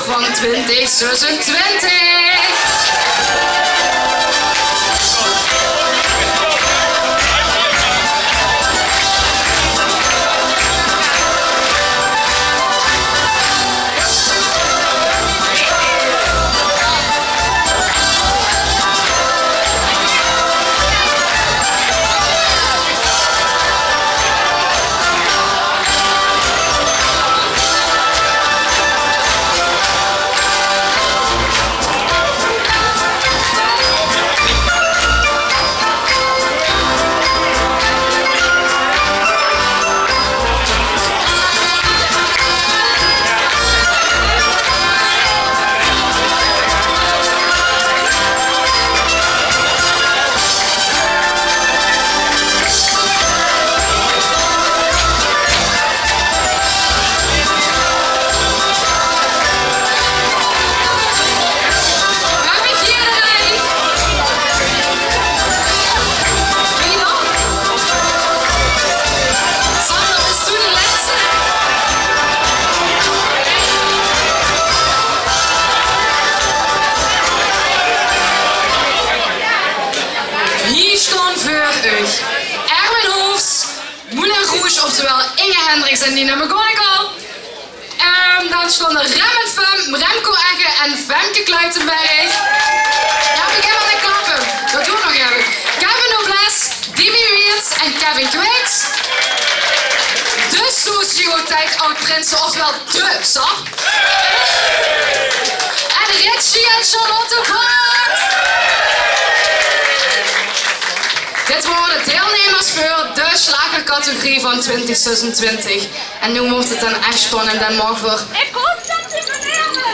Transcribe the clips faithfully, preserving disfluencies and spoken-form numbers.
van twintig zesentwintig. Hie staon veur uch Erwin Hoofs, Moulin Rouge, oftewel Inge Hendricks en Nina McGonigal. Ehm, dan staon d'r Rem en Fem, Remco Eggen en Femke Kluitenberg. Jao, begin mer mit klappe. Dat doon v'r nog effe. Kevin Nobles, Dimi Wiertz en Kevin Kwiks. De Sociëteit Aod Prinse, oftewel de sap. En Richie en Charlotte Voort. Dit waore de deilnummers veur de sjlagercategorie van twintig zesentwintig. En noe weurt 't dan ech spannend. Dan moge v'r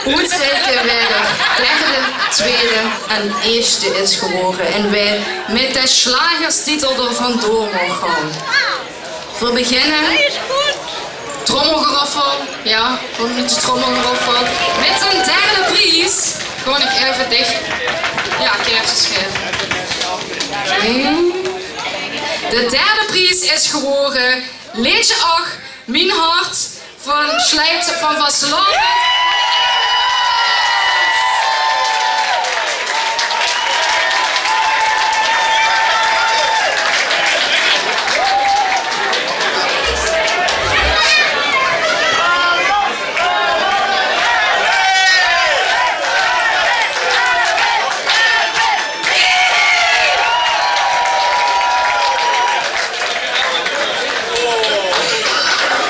oetreike wae d'r derde, twiede en ieësjte is gewore. En wae mit de sjlagerstitel d'r vandoor maag gaon. V'r beginne. Trommelgeroffel. Jao, gewoon 'n bietje trommelgeroffel. Mit d'n derde pries. Gewoon, ich effe dich. Jao, kaertsjes gaeve. Oké. De derde pries is gewore leedje ach, Mien Hart, van Sjleit van Vastelaovend.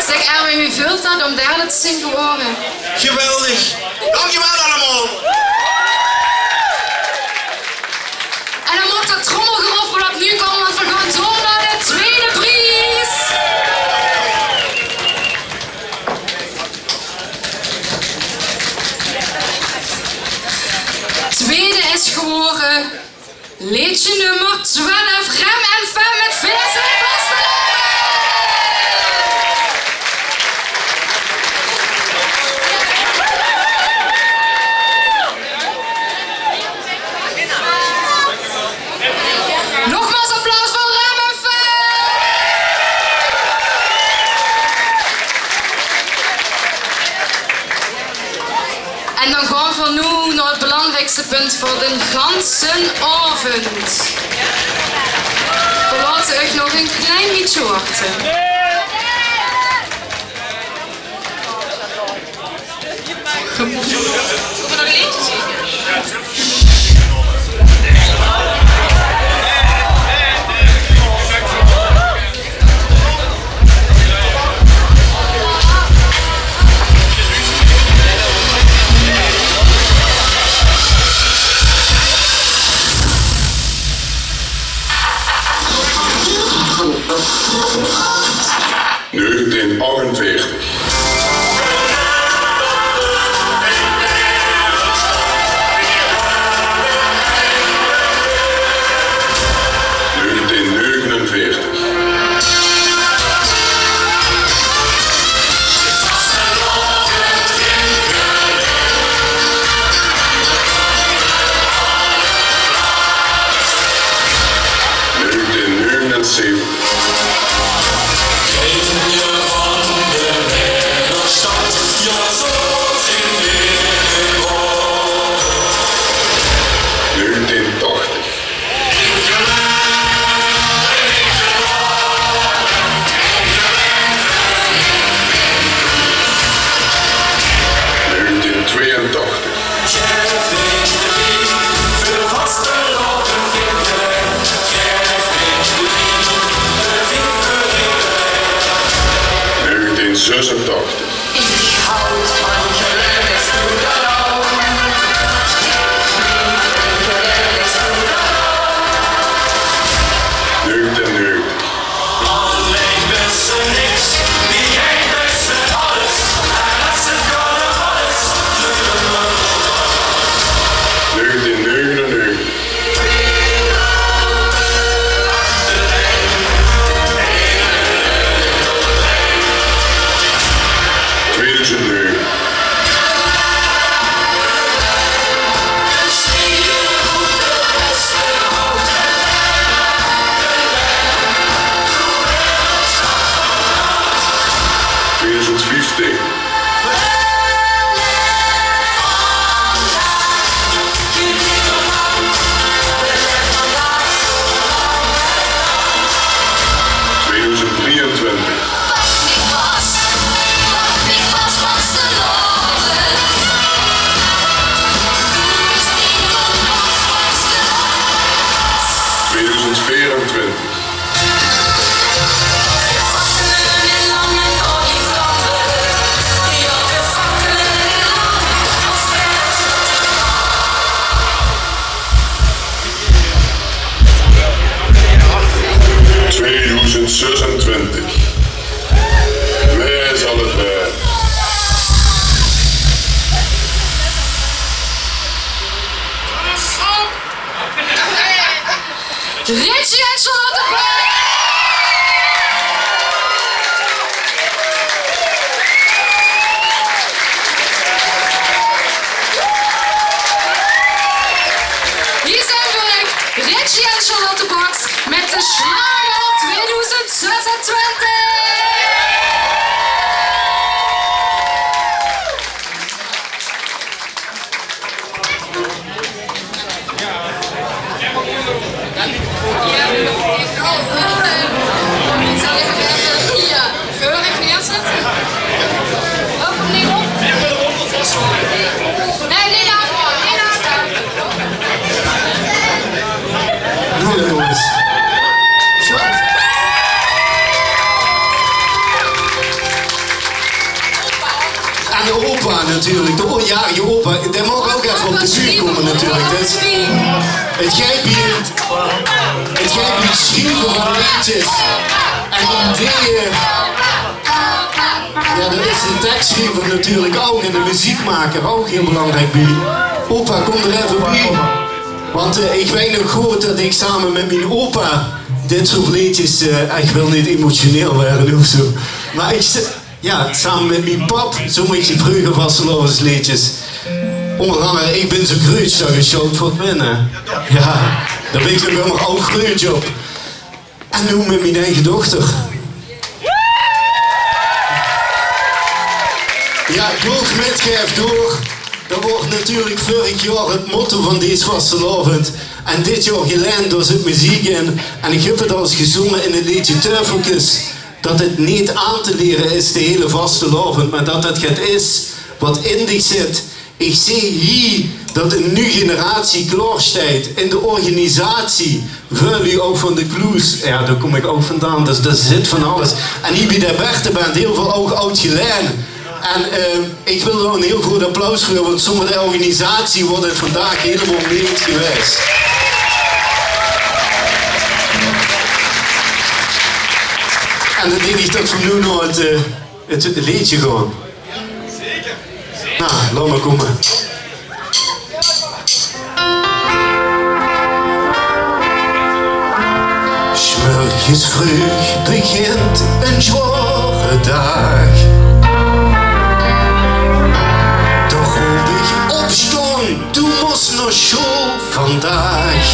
Zeg Erwin, wie veult dat óm derde te zien gewore? Geweldig! Dankjewel allemaal! En dan maag dat trommelgeroffel opnuuj kómme, want v'r gaon door nao de twiede pries. Twiede is gewore leedje nummer twelf, Rem en Fem mit Veer zien vastelaovend. Nogmaals applaus veur Rem en Fem. En dan gaon v'r noe nao 't belangriekste punt van d'n ganse aovend. V'r laote uch nog e klein bietje wachte. Negentien achtenveertig. Zesentwintig. Wae zal 't waere? Richie en Charlotte Box. Hie zien veur uch Richie en Charlotte Box mit de Schlager twieëdoezend zesentwintig. Ja, veur uch neerzètte. Ouch opnuuj op. Nae, neet aankomme, neet aankomme. Hallo jonges. En de opa natuurlik. De o-, ja, je opa. Dae maag ouch effe op de bühne kómme natuurlik. Det is, 't geit bie, 't geit bie 't sjrieve van leedjes en ideeë. Ja, det is de tekssjriever natuurlik ouch en de meziekmaker ouch hiel belangriek bie. Opa, kóm d'r effe bie. Want, eh, ich weit nog good det ich same mit mien opa dit soort leedjes, eh, ich wil neet emotioneel waere of zo. Mer ich z-, ja, same mit mien pap zóng ich die vreuger vastelaovesleedjes. Ónger angere "Ich bin zo gruuts", dao gesjouwd veur 't winne. Ja, dao bin ich nog ummer ouch gruuts op. En noe mit mien eige dochter. Ja, doorg mit, gaef door. Det waor natuurlik veurig jaor 't motto van dees vastelaovend. En dit jaor geleend, dao zit meziek in. En ich höb 't al ins gezónge in 't leedje Teufelkes, det 't neet aan te liere is, de hiele vastelaovend, mer det 't get is waat in dich zit. Ich zeen hie det 'n nuuj generatie klaorsteit in de organisatie. Väöl luuj ouch van de Kloes, ja, dao kóm ich ouch vandaan, dus dao zit van alles. En hie bie de Berteband hiel väöl ouch aod-geleend. En, eh, ich wil dao 'n hiel groot applaus veur, want zónger de organisatie waor dit vandaag hielemaol neet gewaes. En dan dink ich det v'r noe nao 't, eh, 't leedje gaon. Noe, laot mer kómme. 's Mörges vreug begint 'n zjwaore daag. Toch roop ich: opstaon, doe mós nao sjool vandaag.